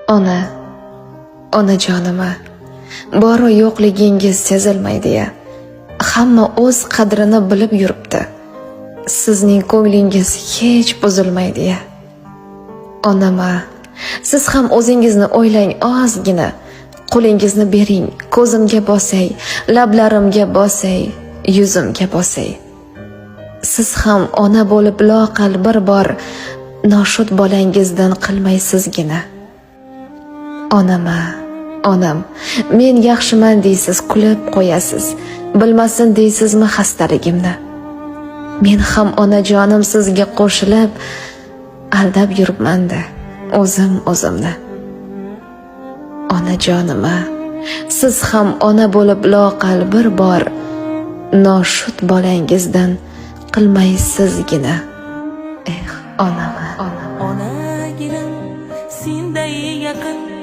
Ona, onajonima, boru yo'qligingiz sezilmaydi-ya. Hamma o'z qadrini bilib yuribdi. Sizning ko'nglingiz hech buzilmaydi-ya. Onama, siz ham o'zingizni o'ylang ozgina. Qo'lingizni bering, ko'zimga bosay, lablarimga bosay, yuzimga bosay. Siz ham ona bo'lib loaqal bir bor noshud bolangizdan qilmaysizgina. Onama, onam, men yaxshiman deysiz, kulib qo'yasiz. Bilmasin deysizmi xastaligimni? Men ham, onajonim, sizga qo'shilib aldab yuribman-da o'zim o'zimni. Onajonima, siz ham ona bo'lib loaqal bir bor noshud bolangizdan qilmaysizgina. Eh, onama, onam. Onagirim, senday yaqin.